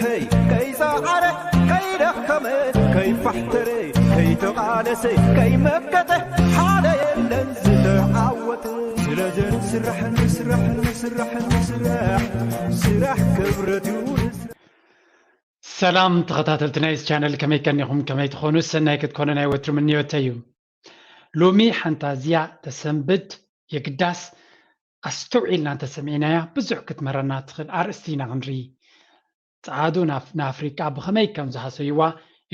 ሕይ ከይፀዓረ ከይደኸመ ከይፋሕተረ ከይተቓለሰ ከይመከተ ሓደ የለን ዝተዓወተ። ስለዚ ንስራሕ ንስራሕ ንስራሕ ንስራሕ ስራሕ ክብረት እዩ። ሰላም ተኸታተልቲ ናይ ቻነል፣ ከመይ ቀኒኹም? ከመይ ትኾኑ? ሰናይ ክትኮኑ ናይ ወትሩ ምንዮተይ እዩ። ሎሚ ሓንታ እዚኣ ተሰንብት የግዳስ ኣስተውዒልና እንተሰሚዕናያ ብዙሕ ክትምህረና ትኽእል ኣርእስቲ ኢና ክንርኢ። ጸዓዱ ንኣፍሪቃ ብኸመይ ከም ዝሃሰይዋ፣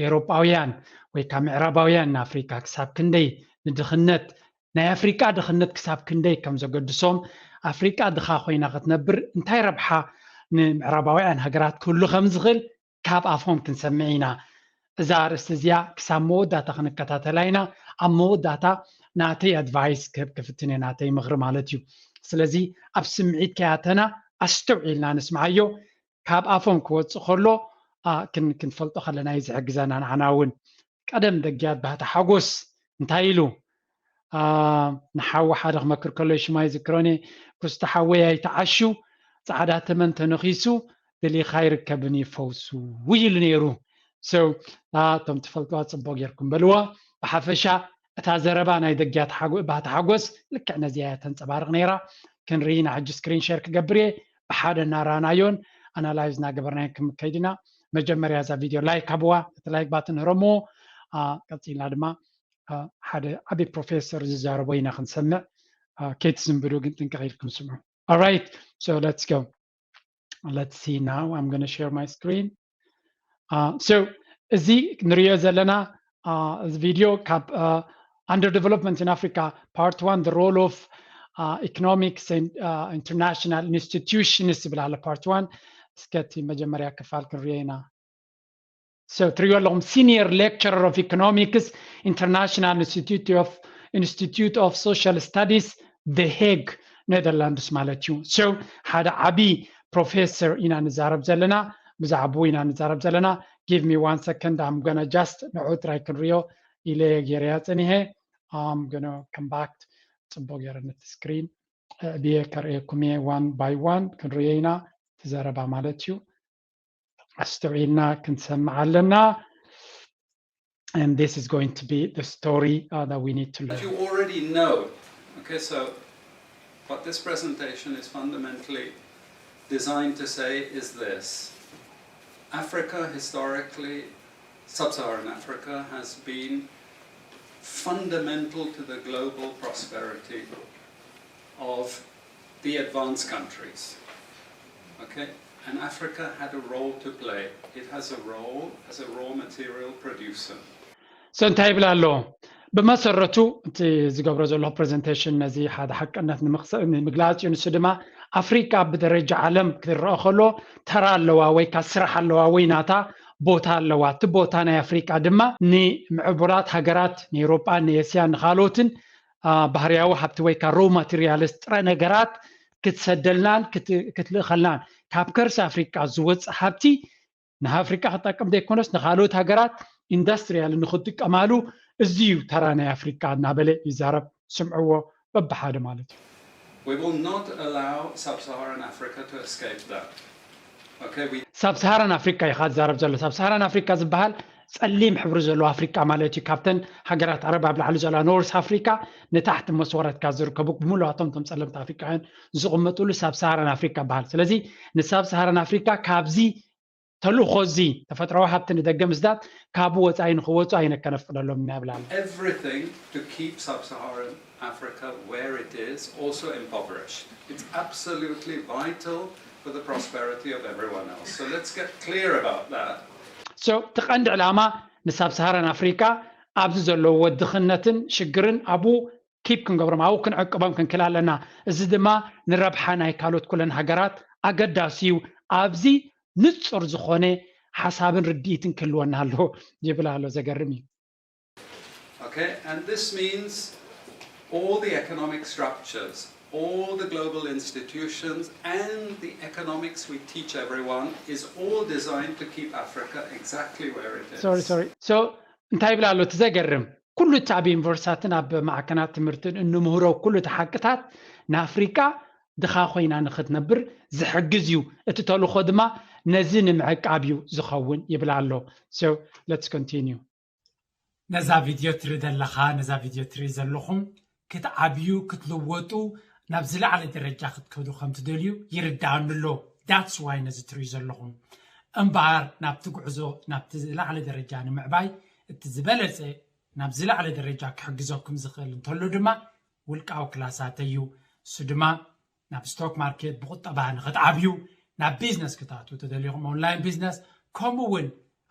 ኤውሮጳውያን ወይ ከዓ ምዕራባውያን ንኣፍሪቃ ክሳብ ክንደይ ንድኽነት ናይ ኣፍሪቃ ድኽነት ክሳብ ክንደይ ከም ዘገድሶም፣ ኣፍሪቃ ድኻ ኮይና ክትነብር እንታይ ረብሓ ንምዕራባውያን ሃገራት ክህሉ ከም ዝኽእል ካብ ኣፎም ክንሰምዕ ኢና። እዛ ኣርእስቲ እዚኣ ክሳብ መወዳእታ ክንከታተላ ኢና። ኣብ መወዳእታ ናተይ ኣድቫይስ ክህብ ክፍትን እየ፣ ናተይ ምኽሪ ማለት እዩ። ስለዚ ኣብ ስምዒት ከያተና ኣስተውዒልና ንስምዓዮ። ካብ ኣፎም ክወፅእ ከሎ ክንፈልጦ ከለና እዩ ዝሕግዘና ንዓና እውን። ቀደም ደጊያት ባህታ ሓጎስ እንታይ ኢሉ ንሓዊ ሓደ ክመክር ከሎ ሽማ ይዝክሮኒ። ኩስቲ ሓወይ ኣይተዓሹ፣ ፃዕዳ ተመን ተነኺሱ፣ ደሊኻ ይርከብን እዩ ፈውሱ ኢሉ ነይሩ። ሰው እቶም ትፈልጥዋ ፅቡቅ ጌርኩም በልዋ። ብሓፈሻ እታ ዘረባ ናይ ደጊያት ባህታ ሓጎስ ልክዕ ነዚያ እያ ተንፀባርቕ ነይራ። ክንርኢ ኢና ሕጂ ስክሪን ሸር ክገብር እየ። ብሓደ እናራናዮን ኣናላይዝ እናገበርናዮን ክንከይድ ኢና። መጀመርያ እዛ ቪድዮ ላይክ ሃብዋ፣ እቲ ላይክ ባትን ህረምዎ። ቀፂልና ድማ ሓደ ዓብዪ ፕሮፌሰር ዝዛረቦ ኢና ክንሰምዕ። ከይትስንብዱ ግን ጥንቅቕ ኢልኩም ስምዑ። All right, so let's go. Let's see now. I'm going to share my screen. So እዚ ንሪኦ ዘለና እዚ ቪድዮ ካብ Under Development in Africa, Part One, The Role of Economics and International Institutions ዝብል ኣሎ። Part One እስከ እቲ መጀመርያ ክፋል ክንሪኦ ኢና። So ትሪኦ ኣለኹም፣ Senior Lecturer of Economics, International Institute of Institute of Social Studies, The Hague, Netherlands ማለት እዩ። So ሓደ ዓቢ ፕሮፌሰር ኢና ንዛረብ ዘለና፣ ብዛዕባኡ ኢና ንዛረብ ዘለና። Give me one second, I'm gonna just ንዑ ጥራይ ክንሪኦ ኢለ ገይረያ ጸኒሐ። I'm gonna come back. ጽቡቅ ገይረ ነቲ ስክሪን ብየ ከርእየኩም እየ፣ one by one ክንሪኦ ኢና። ትዘረባ ማለት እዩ። ኣስተውዒልና ክንሰምዕ ኣለና። And this is going to be the story uh, that we need to learn. You already know. Okay, so what this presentation is fundamentally designed to say is this. Africa historically, sub-Saharan Africa, has been fundamental to the global prosperity of the advanced countries. Okay? And Africa had a role to play. It has a role as a raw material producer. So እንታይ ይብል ኣሎ? ብመሰረቱ እቲ ዝገብሮ ዘሎ ፕሬዘንቴሽን ነዚ ሓደ ሓቅነት ንምግላፅ እዩ። ንሱ ድማ ኣፍሪቃ ብደረጃ ዓለም ክረአ ከሎ ተራ ኣለዋ ወይ ከዓ ስራሕ ኣለዋ ወይ ናታ ቦታ ኣለዋ። እቲ ቦታ ናይ ኣፍሪቃ ድማ ንምዕቡላት ሃገራት ንኤውሮጳን ንኤስያን ንካልኦትን ባህርያዊ ሃብቲ ወይ ከዓ ሮ ማቴሪያልስ ጥረ ነገራት ክትሰደልናን ክትልእኸልናን ካብ ከርሲ ኣፍሪቃ ዝወፅእ ሃብቲ ንኣፍሪቃ ክጠቅም ዘይኮነስ ንካልኦት ሃገራት ኢንዱስትሪያል ንክጥቀማሉ እዚ እዩ ተራ ናይ ኣፍሪቃ እናበለ ይዛረብ። ስምዕዎ በብሓደ ማለት እዩ። We will not allow sub-Saharan Africa to escape that. ሳብ ሰሃራን ኣፍሪካ ኢኻ ዝዛረብ ዘሎ። ሳብ ሰሃራን ኣፍሪካ ዝበሃል ፀሊም ሕብሪ ዘለዎ ኣፍሪካ ማለት እዩ። ካብተን ሃገራት ዓረብ ኣብ ላዕሊ ዘለዋ ኖርስ ኣፍሪካ ንታሕቲ መስወረትካ ዝርከቡ ብምሉኣቶም እቶም ፀለምቲ ኣፍሪካውያን ዝቕመጥሉ ሳብ ሰሃራን ኣፍሪካ ይበሃል። ስለዚ ንሳብ ሰሃራን ኣፍሪካ ካብዚ ተልእኾ እዚ ተፈጥራዊ ሃብቲ ንደገ ምስዳድ ካብኡ ወፃኢ ንክወፁ ኣይነከነፍቅደሎም ኢና ይብል ኣሎ። Everything to keep sub-Saharan Africa where it is, also impoverished. It's absolutely vital for the prosperity of everyone else. So let's get clear about that. So እቲ ቀንዲ ዕላማ ንሳብ ሰሃራን ኣፍሪካ ኣብዚ ዘለዎ ድኽነትን ሽግርን ኣብኡ ኪፕ ክንገብሮም ኣብኡ ክንዕቅቦም ክንክል ኣለና። እዚ ድማ ንረብሓ ናይ ካልኦት ኩለን ሃገራት ኣገዳሲ እዩ። ኣብዚ ንጹር ዝኾነ ሓሳብን ርድኢትን ክህልወና ኣለዎ ይብል ኣሎ። ዘገርም እዩ። Okay, and this means all the economic structures, all the global institutions, and the economics we teach everyone is all designed to keep Africa exactly where it is. Sorry, sorry. So እንታይ ይብል ኣሎ? እቲ ዘገርም ኩሉ እቲ ኣብ ዩኒቨርሲታትን ኣብ ማዕከናት ትምህርትን እንምህሮ ኩሉ እቲ ሓቅታት ንኣፍሪቃ ድኻ ኮይና ንክትነብር ዝሕግዝ እዩ። እቲ ተልእኾ ድማ ነዚ ንምዕቃብ እዩ ዝኸውን ይብል ኣሎ። So let's continue. ነዛ ቪድዮ ትርኢ ዘለኻ ነዛ ቪድዮ ትርኢ ዘለኹም ክትዓብዩ ክትልወጡ ናብ ዝለዓለ ደረጃ ክትከዱ ከም ትደልዩ ይርድኣኒ ኣሎ። That's why ነዚ ትርእዩ ዘለኹም። እምበኣር ናብቲ ጉዕዞ ናብቲ ዝለዓለ ደረጃ ንምዕባይ እቲ ዝበለጸ ናብ ዝለዓለ ደረጃ ክሕግዘኩም ዝኽእል እንተሎ ድማ ውልቃዊ ክላሳት እዩ። እሱ ድማ ናብ ስቶክ ማርኬት ብቁጠባ ንክትዓብዩ ናብ ቢዝነስ ክትኣትዉ ተደሊኹም ኦንላይን ቢዝነስ ከምኡ እውን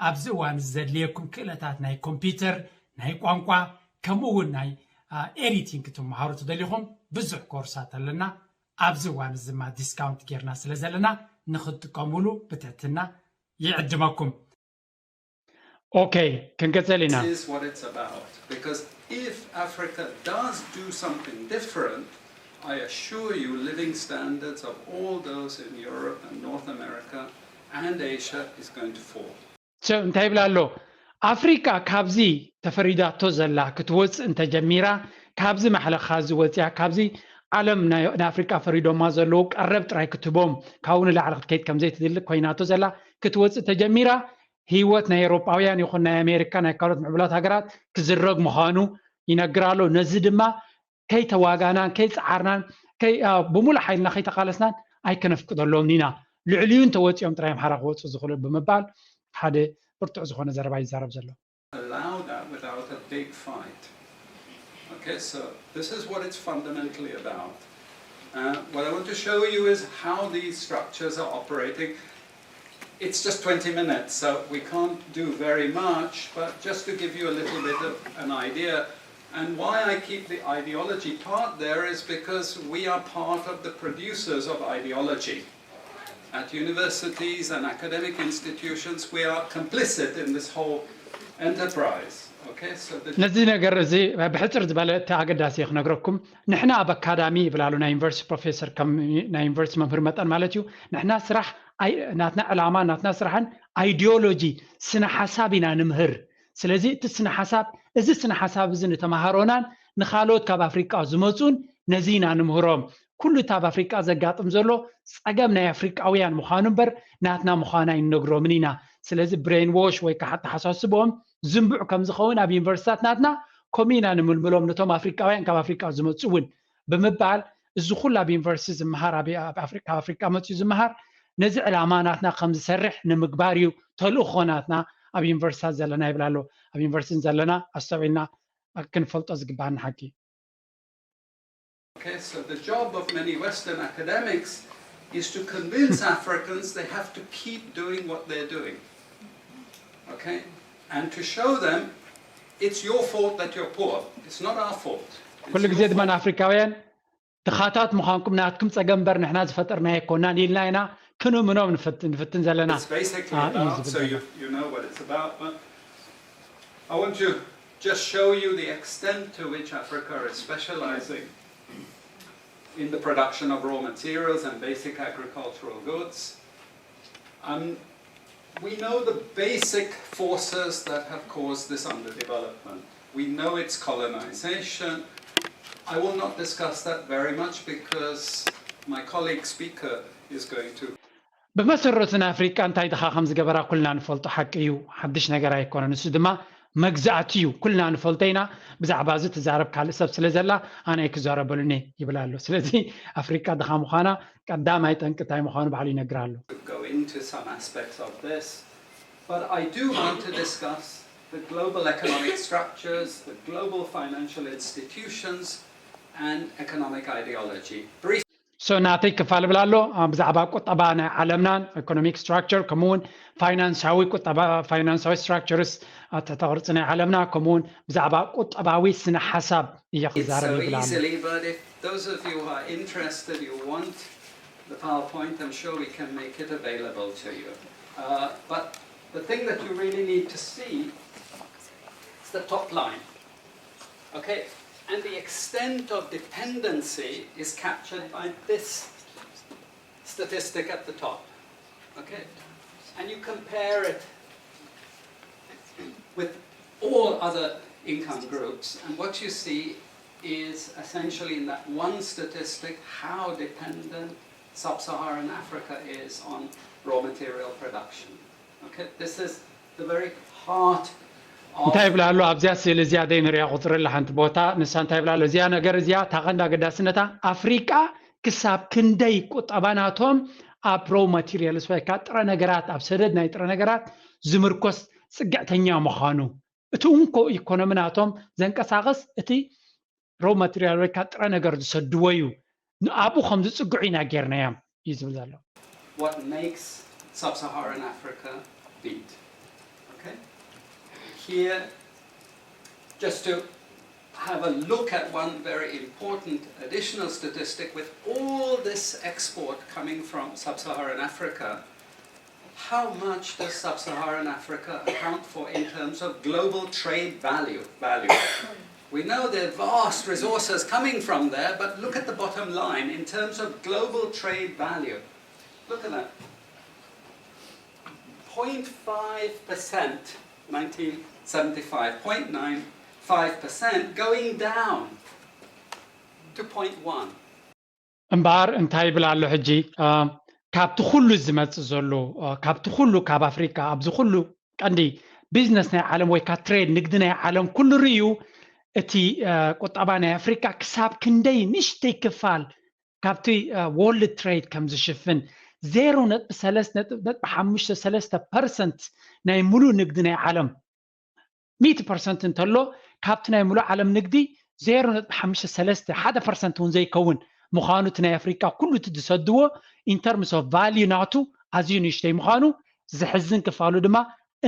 ኣብዚ እዋን እዚ ዘድልየኩም ክእለታት ናይ ኮምፒውተር ናይ ቋንቋ ከምኡ እውን ናይ ኤዲቲንግ ክትመሃሩ ተደሊኹም ብዙሕ ኮርሳት ኣለና። ኣብዚ እዋን እዚ ድማ ዲስካውንት ጌርና ስለ ዘለና ንክትጥቀሙሉ ብትሕትና ይዕድመኩም። ኦኬ ክንቀፅል ኢና። This is what it's about. Because if Africa does do something different, I assure you living standards of all those in Europe and North America and Asia is going to fall. So እንታይ ይብል ኣሎ? ኣፍሪቃ ካብዚ ተፈሪዳቶ ዘላ ክትወፅእ እንተጀሚራ፣ ካብዚ ማሕለኻ እዚ ወፅያ፣ ካብዚ ዓለም ናይ- ንኣፍሪቃ ፈሪዶማ ዘለዉ ቀረብ ጥራይ ክትህቦም፣ ካብኡ ንላዕሊ ክትከይድ ከምዘይትድሊ ኮይናቶ ዘላ ክትወፅእ ተጀሚራ፣ ህይወት ናይ ኤውሮጳውያን ይኹን ናይ ኣሜሪካ፣ ናይ ካልኦት ምዕቡላት ሃገራት ክዝረግ ምዃኑ ይነግር ኣሎ። ነዚ ድማ ከይተዋጋናን ከይፀዓርናን ከይ- አ፣ ብሙሉእ ሓይልና ከይተቓለስናን ኣይከነፍቅደሎምን ኢና። ልዕሊኡ እንተወፂኦም ጥራይ ኣምሓራ ክወፁ ዝኽእሉ ብምባል ሓደ ብርቱዕ ዝኾነ ዘረባ ይዛረብ ዘሎ። Allow that without a big fight. Okay, so this is what it's fundamentally about. Uh, what I want to show you is how these structures are operating. It's just twenty minutes, so we can't do very much, but just to give you a little bit of an idea. And why I keep the ideology part there is because we are part of the producers of ideology. At universities and academic institutions, we are complicit in this whole enterprise. Okay, so the ነዚ ነገር እዚ ብሕፅር ዝበለ እቲ ኣገዳሲ ክነግረኩም፣ ንሕና ኣብ ኣካዳሚ ይብል ኣሎ ናይ ዩኒቨርሲቲ ፕሮፌሰር፣ ከም ናይ ዩኒቨርሲቲ መምህር መጠን ማለት እዩ። ንሕና ስራሕ ኣይ- ናትና ዕላማ ናትና ስራሕን ኣይዲዮሎጂ ስነ ሓሳብ ኢና ንምህር። ስለዚ እቲ ስነ ሓሳብ እዚ ስነ ሓሳብ እዚ ንተምሃሮናን ንካልኦት ካብ ኣፍሪቃ ዝመፁን ነዚ ኢና ንምህሮም። ኩሉ እቲ ኣብ ኣፍሪቃ ዘጋጥም ዘሎ ፀገም ናይ ኣፍሪቃውያን ምዃኑ እምበር ናትና ምዃኑ ኣይንነግሮምን ኢና። ስለዚ ብሬን ዎሽ ወይ ከዓ ኣተሓሳስቦም ዝንቡዕ ከም ዝኸውን ኣብ ዩኒቨርሲታት ናትና ከምኡ ኢና ንምልምሎም፣ ነቶም ኣፍሪቃውያን ካብ ኣፍሪቃ ዝመፁ እውን ብምባል፣ እዚ ኩሉ ኣብ ዩኒቨርሲቲ ዝመሃር ኣብ ኣብ ኣፍሪቃ ኣፍሪቃ መፅኡ ዝመሃር ነዚ ዕላማ ናትና ከም ዝሰርሕ ንምግባር እዩ ተልእኾ ናትና ኣብ ዩኒቨርሲታት ዘለና ይብል ኣሎ። ኣብ ዩኒቨርሲቲ ዘለና ኣስተውዒልና ክንፈልጦ ዝግባኣና ሓቂ እዩ። Okay, so the job of many Western academics is to convince Africans they have to keep doing what they're doing. Okay? And to show them it's your fault that you're poor. It's not our fault. It's ኩሉ ግዜ your ድማ fault. ንኣፍሪካውያን ድኻታት ምዃንኩም ናትኩም ፀገም እምበር ንሕና ዝፈጠርናዮ ኣይኮናን ኢልና ኢና ክንእምኖም ንፍት- ንፍትን ዘለና። It's basically Ah, about, easy, so but- you, you know what it's about, but I want to just show you the extent to which Africa is specializing in the production of raw materials and basic agricultural goods. Um, we know the basic forces that have caused this underdevelopment. We know it's colonization. I will not discuss that very much because my colleague speaker is going to ብመሰረቱ ንኣፍሪቃ እንታይ ድኻ ከም ዝገበራ ኩልና ንፈልጦ ሓቂ እዩ። ሓድሽ ነገር ኣይኮነን። ንሱ ድማ መግዛእቲ እዩ። ኩልና ንፈልጦ ኢና። ብዛዕባ እዚ ትዛረብ ካልእ ሰብ ስለ ዘላ ኣነ ኣይክዛረበሉን እየ ይብል ኣሎ። ስለዚ ኣፍሪቃ ድኻ ምዃና ቀዳማይ ጠንቂ እንታይ ምዃኑ ባዕሉ ይነግር ኣሎ። go into some aspects of this, but I do want to discuss the global economic structures, the global financial institutions, and economic ideology. Brief So ናተይ ክፋል እብል ኣሎ። ብዛዕባ ቁጠባ ናይ ዓለምናን ኢኮኖሚክ ስትራክቸር ከምኡ እውን ፋይናንሳዊ ቁጠባ ፋይናንሳዊ ስትራክቸርስ ኣተሕተ ቅርፂ ናይ ዓለምና ከምኡ እውን ብዛዕባ ቁጠባዊ ስነ ሓሳብ እየ It's ክዛረብ so ይብል ኣሎ። Easily, but if those of you who are interested, you want the PowerPoint, I'm sure we can make it available to you. Uh, but the thing that you really need to see is the top line. Okay? And the extent of dependency is captured by this statistic at the top. Okay? And you compare it with all other income groups, and what you see is essentially in that one statistic how dependent sub Saharan Africa is on raw material production. Okay, this is the very heart of እንታይ ይብላ ኣሎ ኣብዚኣ ስእሊ እዚኣ ደይ ንሪኣ ቁፅሪ ኣላ ሓንቲ ቦታ ንሳ እንታይ ይብላ ኣሎ እዚኣ ነገር እዚኣ እታ ቀንዲ ኣገዳስነታ ኣፍሪቃ ክሳብ ክንደይ ቁጠባ ናቶም ኣብ ሮ ማቴሪያልስ ወይ ከዓ ጥረ ነገራት ኣብ ሰደድ ናይ ጥረ ነገራት ዝምርኮስ ፅግዕተኛ ምዃኑ እቲ እንኮ ኢኮኖሚ ናቶም ዘንቀሳቐስ እቲ ሮ ማቴሪያል ወይ ከዓ ጥረ ነገር ዝሰድዎ እዩ ንኣብኡ ከም ዝፅግዑ ኢና ጌርናዮም እዩ ዝብል ዘሎ what makes sub-Saharan Africa beat. Okay? Here, just to have a look at one very important additional statistic with all this export coming from sub-Saharan Africa, how much does sub-Saharan Africa account for in terms of global trade value? Value. We know there are vast resources coming from there, but look at the bottom line in terms of global trade value. Look at that. zero point five percent, nineteen seventy-five, zero point nine five percent going down to zero point one. እምበኣር እንታይ ይብል ኣሎ ሕጂ ካብቲ ኩሉ ዝመፅእ ዘሎ ካብቲ ኩሉ ካብ ኣፍሪካ ኣብዚ ኩሉ ቀንዲ ቢዝነስ ናይ ዓለም ወይ ካብ ትሬድ ንግዲ ናይ ዓለም ኩሉ ርእዩ እቲ ቁጠባ ናይ ኣፍሪካ ክሳብ ክንደይ ንእሽተይ ክፋል ካብቲ ወርልድ ትሬድ ከም ዝሽፍን ዜሮ ነጥቢ ሰለስተ ነጥቢ ሓሙሽተ ሰለስተ ፐርሰንት ናይ ሙሉእ ንግዲ ናይ ዓለም ሚእቲ ፐርሰንት እንተሎ ካብቲ ናይ ሙሉእ ዓለም ንግዲ ዜሮ ነጥቢ ሓሙሽተ ሰለስተ ሓደ ፐርሰንት እውን ዘይከውን ምዃኑ እቲ ናይ ኣፍሪካ ኩሉ እቲ ዝሰድዎ in terms of value ናቱ ኣዝዩ ንእሽተይ ምዃኑ ዘሕዝን ክፋሉ ድማ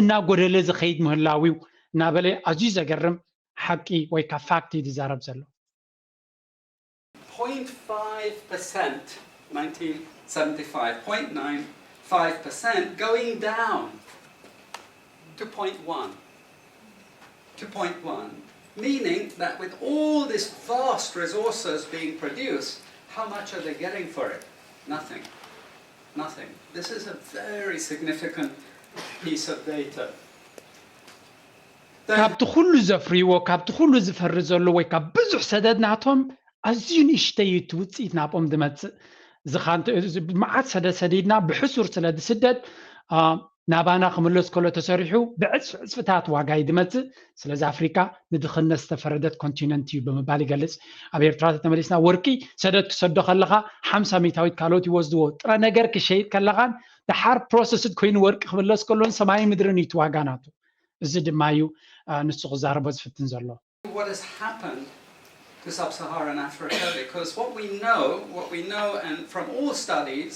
እናጎደለ ዝኸይድ ምህላው እዩ እናበለ ኣዝዩ ዘገርም ሓቂ ወይ ካብ ፋክት እዩ ዝዛረብ ዘሎ zero point five percent, nineteen seventy-five, zero point nine five percent going down to zero point one. To zero point one, meaning that with all these vast resources being produced, how much are they getting for it? Nothing. Nothing. This is a very significant piece of data. ካብቲ ኩሉ ዘፍርይዎ ካብቲ ኩሉ ዝፈሪ ዘሎ ወይ ካብ ብዙሕ ሰደድ ናቶም ኣዝዩ ንእሽተይ እዩ እቲ ውፅኢት ናብኦም ዝመፅእ ዝኻንቲ መዓት ሰደድ ሰዲድና ብሕሱር ስለ ዝስደድ ናባና ክምለስ ከሎ ተሰሪሑ ብዕፅፊ ዕፅፍታት ዋጋ እዩ ዝመፅእ ስለዚ ኣፍሪካ ንድኽነት ዝተፈረደት ኮንቲነንት እዩ ብምባል ይገልፅ ኣብ ኤርትራ ተመሊስና ወርቂ ሰደድ ክሰዶ ከለካ ሓምሳ ሚታዊት ካልኦት ይወስድዎ ጥረ ነገር ክሸይጥ ከለካን ደሓር ፕሮሰስድ ኮይኑ ወርቂ ክምለስ ከሎን ሰማይ ምድርን እዩ ዋጋ ናቱ እዚ ድማ እዩ ንሱ ክዛረቦ ዝፍትን ዘሎ what has happened to sub-Saharan Africa because what we know, what we know and from all studies,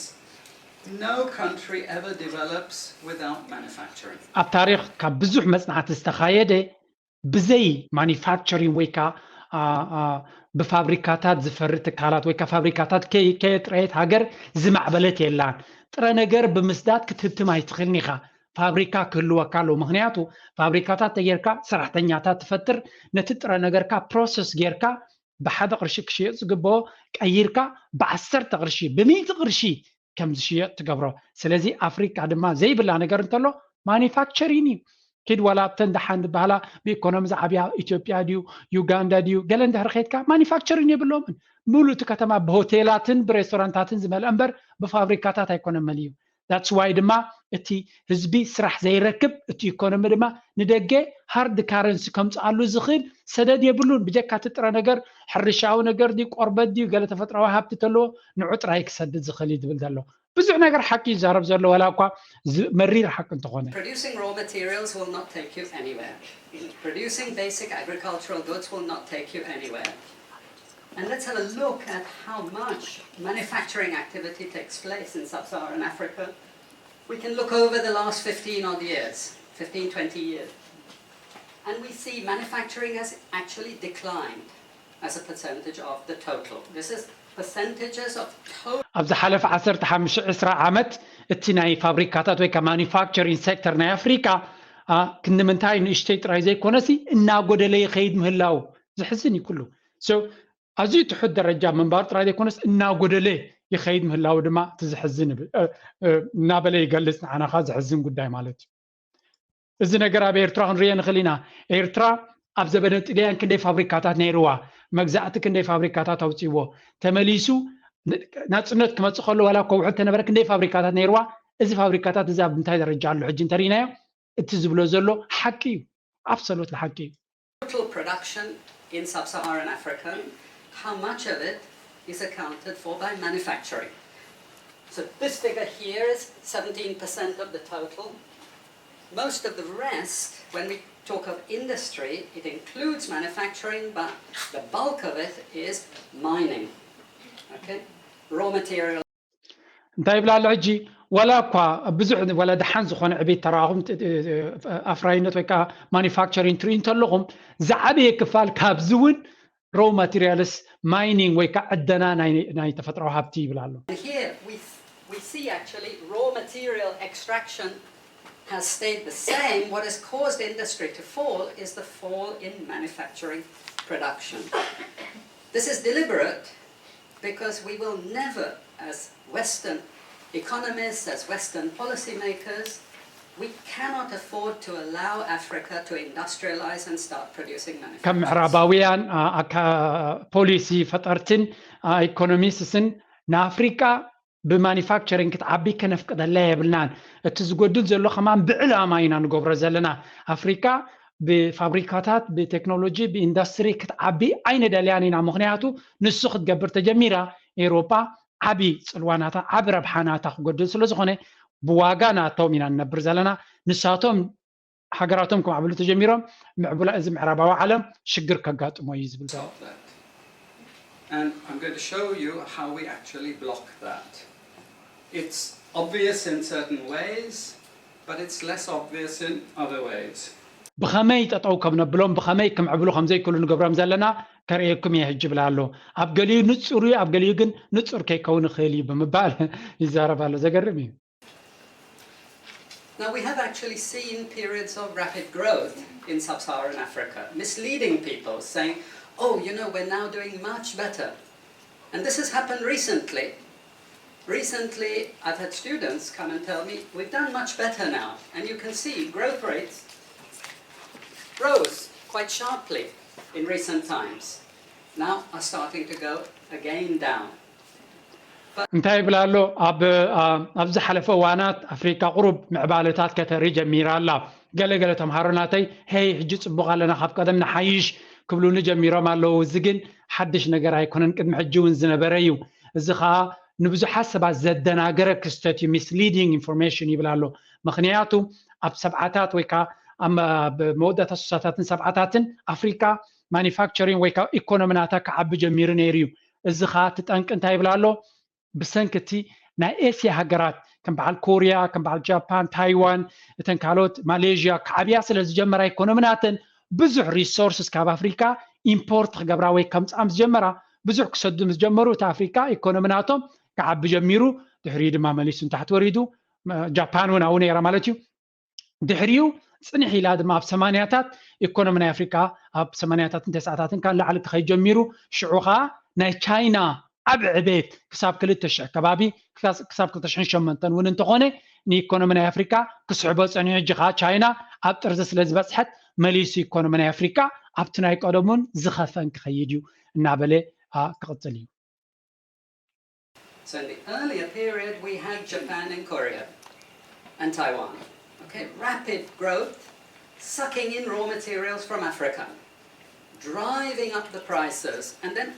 no country ever develops without manufacturing. ኣብ ታሪክ ካብ ብዙሕ መፅናዕቲ ዝተኻየደ ብዘይ ማኒፋክቸሪንግ ወይ ከዓ ብፋብሪካታት ዝፈሪ ትካላት ወይ ከዓ ፋብሪካታት ከየጥረየት ሃገር ዝማዕበለት የላን ጥረ ነገር ብምስዳድ ክትህብትም ኣይትኽእልን ኢኻ ፋብሪካ ክህልወካ ኣለዎ ምክንያቱ ፋብሪካታት ተጌርካ ሰራሕተኛታት ትፈጥር ነቲ ጥረ ነገርካ ፕሮሰስ ጌርካ ብሓደ ቅርሺ ክሽየጥ ዝግብኦ ቀይርካ ብዓሰርተ ቅርሺ ብሚእቲ ቅርሺ ከም ዝሽየጥ ትገብሮ ስለዚ ኣፍሪካ ድማ ዘይብላ ነገር እንተሎ ማኒፋክቸሪን እዩ ኪድ ዋላ ኣብተን ደሓን ዝበሃላ ብኢኮኖሚ ዝዓብያ ኢትዮጵያ ድዩ ዩጋንዳ ድዩ ገለ እንድሕር ከድካ ማኒፋክቸሪን የብሎምን ሙሉእ እቲ ከተማ ብሆቴላትን ብሬስቶራንታትን ዝመልአ እምበር ብፋብሪካታት ኣይኮነን መሊኡ that's why ድማ እቲ ህዝቢ ስራሕ ዘይረክብ እቲ ኢኮኖሚ ድማ ንደገ ሃርድ ካረንሲ ከምፅኣሉ ዝኽእል ሰደድ የብሉን ብጀካ እቲ ጥረ ነገር ሕርሻዊ ነገር ድዩ ቆርበት ድዩ ገለ ተፈጥራዊ ሃብቲ ተለዎ ንዑ ጥራይ ክሰድድ ዝኽእል እዩ ዝብል ዘሎ ብዙሕ ነገር ሓቂ ይዛረብ ዘሎ ወላ እኳ መሪር ሓቂ እንተኾነ Producing raw materials will not take you anywhere. Producing basic agricultural goods will not take you anywhere. And let's have a look at how much manufacturing activity takes place in sub-Saharan Africa. We can look over the last fifteen odd years, fifteen, twenty years. And we see manufacturing has actually declined as a percentage of the total. This is percentages of total. ኣብ ዝሓለፈ ዓሰርተ ሓሙሽተ ዓመት እቲ ናይ ፋብሪካታት ወይ ከዓ ማኒፋክቸሪንግ ሴክተር ናይ ኣፍሪካ ክንዲ ምንታይ ንእሽተይ ጥራይ ዘይኮነሲ እናጎደለ ይኸይድ ምህላው ዘሕዝን እዩ ኩሉ ኣዝዩ ትሑት ደረጃ ምንባሩ ጥራይ ዘይኮነስ እናጎደለ ይኸይድ ምህላው ድማ እቲ ዘሕዝን እናበለ ይገልፅ ንዓናኻ ዘሕዝን ጉዳይ ማለት እዩ እዚ ነገር ኣብ ኤርትራ ክንሪኦ ንኽእል ኢና ኤርትራ ኣብ ዘበነ ጥልያን ክንደይ ፋብሪካታት ነይርዋ መግዛእቲ ክንደይ ፋብሪካታት ኣውፅዎ ተመሊሱ ናፅነት ክመፅእ ከሎ ዋላ እኮ ውሕድ ተነበረ ክንደይ ፋብሪካታት ነይርዋ እዚ ፋብሪካታት እዚ ኣብ እንታይ ደረጃ ኣሎ ሕጂ እንተሪእናዮ፣ እቲ ዝብሎ ዘሎ ሓቂ እዩ። ኣብሰሉት ሓቂ እዩ። Total production in sub-Saharan Africa, how much of it is accounted for by manufacturing? So this figure here is seventeen percent of the total. Most of the rest, when we talk of industry, it includes manufacturing, but the bulk of it is mining. Okay? Raw material. እንታይ ይብላ ኣሎ ሕጂ? ዋላ እኳ ብዙሕ ዋላ ደሓን ዝኾነ ዕቤት ተራእኹም፣ ኣፍራይነት ወይ ከዓ ማኒፋክቸሪንግ ትርኢ እንተለኹም፣ ዝዓበየ ክፋል ካብዚ እውን ሮ ማቴሪያልስ፣ ማይኒንግ ወይ ከዓ ዕደና ናይ ተፈጥራዊ ሃብቲ ይብል ኣሎ። We see actually raw material extraction has stayed the same. What has caused industry to fall is the fall in manufacturing production. This is deliberate because we will never, as Western economists, as Western policymakers, we cannot afford to allow Africa to industrialize and start producing manufacturing. ከም ምዕራባውያን ፖሊሲ ፈጠርትን ኢኮኖሚስትስን ንኣፍሪቃ ብማኒፋክቸሪንግ ክትዓቢ ከነፍቅደላ የብልናን። እቲ ዝጎድል ዘሎ ከማን ብዕላማ ኢና ንገብሮ ዘለና። ኣፍሪካ ብፋብሪካታት፣ ብቴክኖሎጂ፣ ብኢንዱስትሪ ክትዓቢ ኣይንደልያን ኢና። ምክንያቱ ንሱ ክትገብር ተጀሚራ ኤውሮጳ ዓቢ ጽልዋናታ፣ ዓቢ ረብሓናታ ክጎድል ስለ ዝኾነ ብዋጋ ናቶም ኢና ንነብር ዘለና። ንሳቶም ሃገራቶም ክማዕብሉ ተጀሚሮም ምዕቡላ እዚ ምዕራባዊ ዓለም ሽግር ከጋጥሞ እዩ ዝብል ዘሎ። And I'm going to show you how we actually block that. It's obvious in certain ways, but it's less obvious in other ways. ብኸመይ ጠጠው ከም ነብሎም ብኸመይ ክምዕብሉ ከም ዘይክእሉ ንገብሮም ዘለና ከርእየኩም እየ ሕጂ ብላ ኣሎ። ኣብ ገሊኡ ንጹር እዩ፣ ኣብ ገሊኡ ግን ንጹር ከይከውን ይኽእል እዩ ብምባል ይዛረብ ኣሎ። ዘገርም እዩ። Now, we have actually seen periods of rapid growth in sub-Saharan Africa, misleading people, saying, oh, you know, we're now doing much better. And this has happened recently. Recently, I've had students come and tell me, we've done much better now. And you can see growth rates rose quite sharply in recent times, now are starting to go again down. እንታይ ይብል ኣሎ? ኣብ ኣብ ዝሓለፈ እዋናት ኣፍሪካ ቁሩብ ምዕባለታት ከተርኢ ጀሚራ ኣላ። ገለገለ ተምሃሮ ናተይ፣ ሄይ፣ ሕጂ ጽቡቕ ኣለና፣ ካብ ቀደም ንሓይሽ ክብሉኒ ጀሚሮም ኣለዉ። እዚ ግን ሓድሽ ነገር ኣይኮነን፣ ቅድሚ ሕጂ እውን ዝነበረ እዩ። እዚ ኸኣ ንብዙሓት ሰባት ዘደናገረ ክስተት እዩ፣ ሚስሊዲንግ ኢንፎርሜሽን ይብል ኣሎ። ምኽንያቱ ኣብ ሰብዓታት ወይ ከዓ ኣብ መወዳእታ ሱሳታትን ሰብዓታትን ኣፍሪካ ማኒፋክቸሪንግ ወይ ከዓ ኢኮኖሚ ናታ ክዓቢ ጀሚሩ ነይሩ እዩ። እዚ ኸኣ እቲ ጠንቂ እንታይ ይብል ኣሎ? ብሰንኪ እቲ ናይ ኤስያ ሃገራት ከም በዓል ኮርያ፣ ከም በዓል ጃፓን፣ ታይዋን፣ እተን ካልኦት ማሌዥያ ክዓብያ ስለ ዝጀመራ ኢኮኖሚ ናተን ብዙሕ ሪሶርስስ ካብ ኣፍሪካ ኢምፖርት ክገብራ ወይ ከምፅኣም ዝጀመራ ብዙሕ ክሰዱ ምስ ጀመሩ እቲ ኣፍሪካ ኢኮኖሚ ናቶም ክዓቢ ጀሚሩ። ድሕሪኡ ድማ መሊሱ ንታሕቲ ወሪዱ። ጃፓን እውን ኣብኡ ነይራ ማለት እዩ። ድሕሪኡ ፅንሕ ኢላ ድማ ኣብ ሰማንያታት ኢኮኖሚ ናይ ኣፍሪካ ኣብ ሰማንያታትን ተስዓታትን ካብ ላዕሊ ክኸይድ ጀሚሩ። ሽዑ ከዓ ናይ ቻይና ዓብ ዕቤት ክሳብ ክልተ ሽሕ ከባቢ ክሳብ ክልተ ሽሕን ሸሞንተን እውን እንተኾነ ንኢኮኖሚ ናይ ኣፍሪካ ክስሕቦ ፀኒሑ። ሕጂ ከዓ ቻይና ኣብ ጥርዚ ስለ ዝበፅሐት መሊሱ ኢኮኖሚ ናይ ኣፍሪካ ኣብቲ ናይ ቀደሙን ዝኸፈን ክኸይድ እዩ እናበለ ክቕፅል እዩ። So in the earlier period, we had Japan and Korea and Taiwan. Okay, rapid growth, sucking in raw materials from Africa, driving up the prices, and then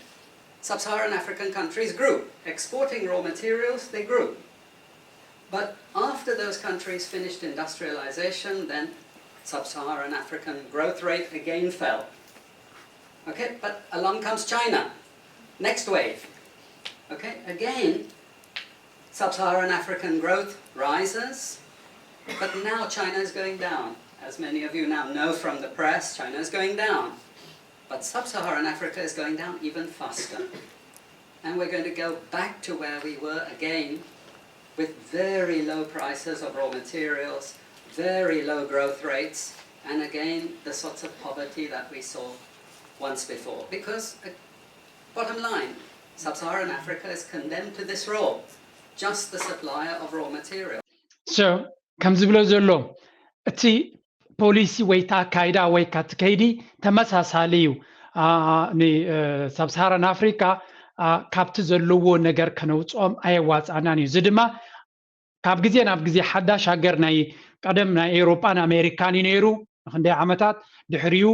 sub-Saharan African countries grew, exporting raw materials, they grew. But after those countries finished industrialization, then sub-Saharan African growth rate again fell. Okay, but along comes China, next wave. Okay, again, sub-Saharan African growth rises, but now China is going down. As many of you now know from the press, China is going down. But sub-Saharan Africa is going down even faster. And we're going to go back to where we were again, with very low prices of raw materials, very low growth rates, and again, the sorts of poverty that we saw once before. Because, uh, bottom line, sub-Saharan Africa is condemned to this role, just the supplier of raw materials. So, ከም ዝብሎ ዘሎ እቲ ፖሊሲ ወይ እቲ ኣካይዳ ወይ እቲ ከይዲ ተመሳሳሊ እዩ። ንሳብ ሳሃራን ኣፍሪካ ካብቲ ዘለዎ ነገር ከነውፅኦም ኣየዋፃእናን እዩ። እዚ ድማ ካብ ግዜ ናብ ግዜ ሓዳሽ ሃገር ናይ ቀደም ናይ ኤውሮጳን ኣሜሪካን እዩ ነይሩ ንክንደይ ዓመታት። ድሕሪኡ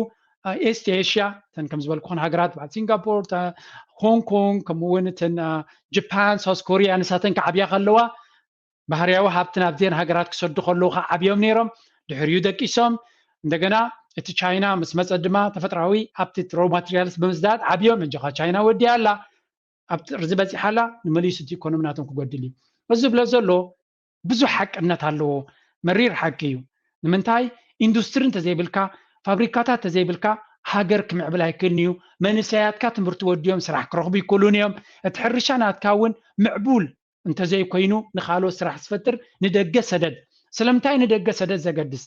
ኤስት ኤሽያ፣ እተን ከም ዝበልኩኹን ሃገራት በዓል ሲንጋፖር፣ ሆንግ ኮንግ፣ ከምኡ እውን እተን ጃፓን፣ ሳውስ ኮሪያ፣ ንሳተን ክዓብያ ከለዋ ባህርያዊ ሃብቲ ናብዘን ሃገራት ክሰዱ ከለዉ ከዓ ዓብዮም ነይሮም። ድሕሪኡ ደቂሶም። እንደገና እቲ ቻይና ምስ መፀ ድማ ተፈጥራዊ ሃብቲ ሮ ማቴሪያልስ ብምዝዳድ ዓብዮም። እንጀኻ ቻይና ወዲያ ኣላ፣ ኣብ ጥርዚ በፂሓ ኣላ። ንመሊሱ እቲ ኢኮኖሚ ናቶም ክጎድል እዩ። እዚ ዝብለ ዘሎ ብዙሕ ሓቅነት ኣለዎ። መሪር ሓቂ እዩ። ንምንታይ? ኢንዱስትሪ እንተዘይብልካ፣ ፋብሪካታት እንተዘይብልካ፣ ሃገር ክምዕብል ኣይክእልን እዩ። መንእሰያትካ ትምህርቲ ወዲዮም ስራሕ ክረኽቡ ይክእሉን እዮም። እቲ ሕርሻ ናትካ እውን ምዕቡል እንተዘይኮይኑ፣ ንኻልኦት ስራሕ ዝፈጥር ንደገ ሰደድ። ስለምንታይ ንደገ ሰደድ ዘገድስ?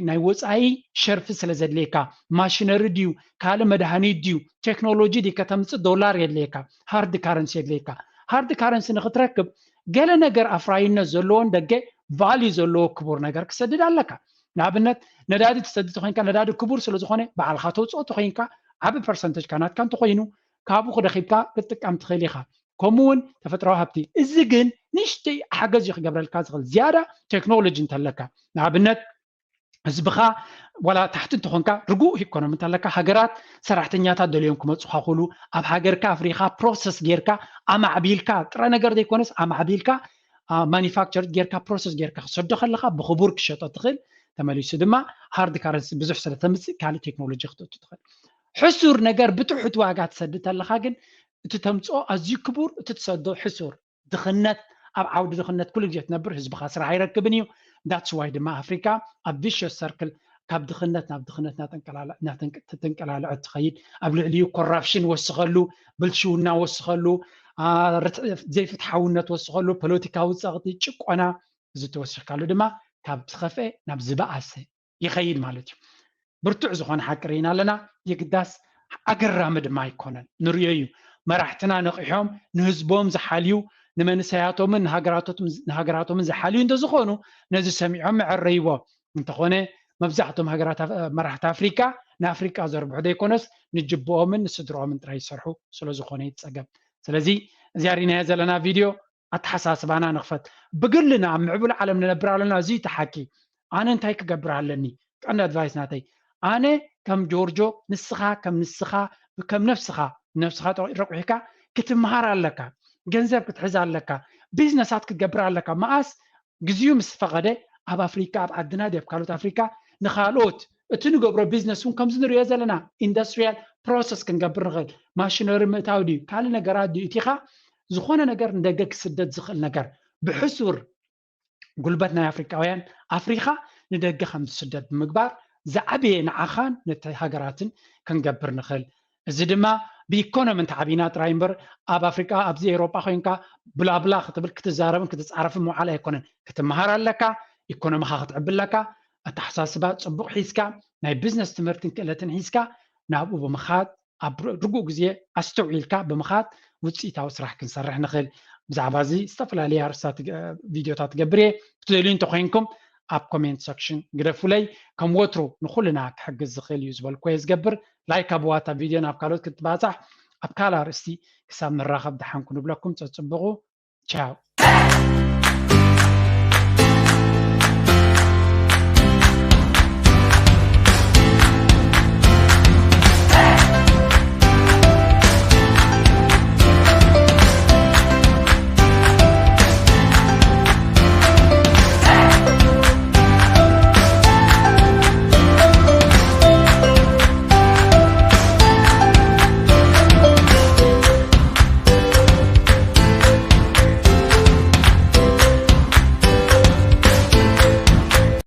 ናይ ወፃኢ ሸርፊ ስለ ዘድልየካ፣ ማሽነሪ ድዩ፣ ካልእ መድሃኒት ድዩ፣ ቴክኖሎጂ ድዩ ከተምፅእ፣ ዶላር የድልየካ፣ ሃርድ ካረንሲ የድልየካ። ሃርድ ካረንሲ ንክትረክብ ገለ ነገር ኣፍራይነት ዘለዎን ደገ ቫልዩ ዘለዎ ክቡር ነገር ክሰድድ ኣለካ። ንኣብነት ነዳዲ ትሰድድ ተኮይንካ፣ ነዳዲ ክቡር ስለዝኮነ ባዕልካ ተውፅኦ ተኮይንካ፣ ዓቢ ፐርሰንተጅ ካ ናትካ እንተኮይኑ፣ ካብኡ ክደኺብካ ክትጥቀም ትኽእል ኢኻ። ከምኡ እውን ተፈጥራዊ ሃብቲ። እዚ ግን ንእሽተይ ሓገዝ እዩ ክገብረልካ ዝኽእል። ዝያዳ ቴክኖሎጂ እንተለካ፣ ንኣብነት ህዝብኻ ዋላ ታሕቲ እንተኾንካ፣ ርጉእ ኢኮኖሚ እንተለካ፣ ሃገራት ሰራሕተኛታት ደልዮም ክመፁኻ ክሉ ኣብ ሃገርካ ኣፍሪኻ ፕሮሰስ ጌርካ ኣማዕቢልካ፣ ጥረ ነገር ዘይኮነስ ኣማዕቢልካ ማኒፋክቸር ጌርካ ፕሮሰስ ጌርካ ክሰዶ ከለካ ብክቡር ክሸጦ ትኽእል። ተመሊሱ ድማ ሃርድ ካረንሲ ብዙሕ ስለ ተምፅእ ካልእ ቴክኖሎጂ ክትእቱ ትኽእል። ሕሱር ነገር ብትሑት ዋጋ ትሰድድ ተለካ ግን እቲ ተምፅኦ ኣዝዩ ክቡር፣ እቲ ትሰዶ ሕሱር። ድኽነት፣ ኣብ ዓውዲ ድኽነት ኩሉ ግዜ ትነብር፣ ህዝብኻ ስራሕ ኣይረክብን እዩ። ዳትስ ዋይ ድማ ኣፍሪካ ኣብ ቪሽስ ሰርክል ካብ ድኽነት ናብ ድኽነት እናተንቀላለዐት ትኸይድ። ኣብ ልዕሊኡ ኮራፕሽን ወስኸሉ፣ ብልሽውና ወስኸሉ፣ ዘይፍትሓውነት ወስኸሉ፣ ፖለቲካዊ ፀቕጢ፣ ጭቆና፣ እዚ ተወሲኽካሉ ድማ ካብ ዝኸፍአ ናብ ዝበኣሰ ይኸይድ ማለት እዩ። ብርቱዕ ዝኾነ ሓቂ ርኢና ኣለና። የግዳስ ኣገራሚ ድማ ኣይኮነን፣ ንርእዮ እዩ። መራሕትና ነቒሖም ንህዝቦም ዝሓልዩ፣ ንመንሰያቶምን ንሃገራቶምን ዝሓልዩ እንተዝኾኑ ነዚ ሰሚዖም መዐረይዎ። እንተኾነ መብዛሕቶም ሃገራት መራሕቲ ኣፍሪካ ንኣፍሪካ ዘርብሑ ዘይኮነስ ንጅብኦምን ንስድርኦምን ጥራይ ይሰርሑ ስለዝኾነ ይፀገም። ስለዚ እዚኣ ሪናዮ ዘለና ቪድዮ ኣተሓሳስባና ንኽፈት። ብግልና ኣብ ምዕቡል ዓለም ንነብር ኣለና። እዚ ተሓኪ ኣነ እንታይ ክገብር ኣለኒ? ቀንዲ ኣድቫይስ ናተይ ኣነ ከም ጆርጆ፣ ንስኻ ከም ንስኻ፣ ከም ነፍስኻ፣ ነፍስኻ ረቑሒካ ክትምሃር ኣለካ፣ ገንዘብ ክትሕዝ ኣለካ፣ ቢዝነሳት ክትገብር ኣለካ። መኣስ ግዜኡ ምስ ፈቐደ ኣብ ኣፍሪካ፣ ኣብ ዓድና ድዩ ኣብ ካልኦት ኣፍሪካ ንኻልኦት እቲ ንገብሮ ቢዝነስ እውን ከምዚ ንሪኦ ዘለና ኢንዱስትሪያል ፕሮሰስ ክንገብር ንኽእል። ማሽነሪ ምእታው ድዩ ካልእ ነገራት ድዩ እቲኻ ዝኾነ ነገር ንደገ ክስደድ ዝኽእል ነገር ብሕሱር ጉልበት ናይ ኣፍሪቃውያን ኣፍሪኻ ንደገ ከም ዝስደድ ብምግባር ዝዓበየ ንዓኻን ነቲ ሃገራትን ክንገብር ንኽእል። እዚ ድማ ብኢኮኖሚ እንተዓቢና ጥራይ እምበር ኣብ ኣፍሪቃ ኣብዚ ኤውሮጳ ኮይንካ ብላብላ ክትብል ክትዛረብን ክትፃረፍን ምውዓል ኣይኮነን። ክትመሃር ኣለካ፣ ኢኮኖሚኻ ክትዕቢ ኣለካ፣ ኣተሓሳስባ ፅቡቕ ሒዝካ ናይ ቢዝነስ ትምህርትን ክእለትን ሒዝካ ናብኡ ብምኻድ ኣብ ርጉእ ግዜ ኣስተውዒልካ ብምኻድ ውፅኢታዊ ስራሕ ክንሰርሕ ንኽእል። ብዛዕባ እዚ ዝተፈላለየ ኣርእስታት ቪድዮታት ትገብር እየ። ክትደልዩ እንተኮይንኩም ኣብ ኮሜንት ሰክሽን ግደፉለይ። ከም ወትሩ ንኩልና ክሕግዝ ዝኽእል እዩ ዝበልኩ እየ ዝገብር። ላይክ ኣብዋ እታ ቪድዮ ናብ ካልኦት ክትባፃሕ። ኣብ ካልእ ኣርእስቲ ክሳብ ንራኸብ ደሓን ኩኑ ንብለኩም። ፀፅብቑ። ቻው።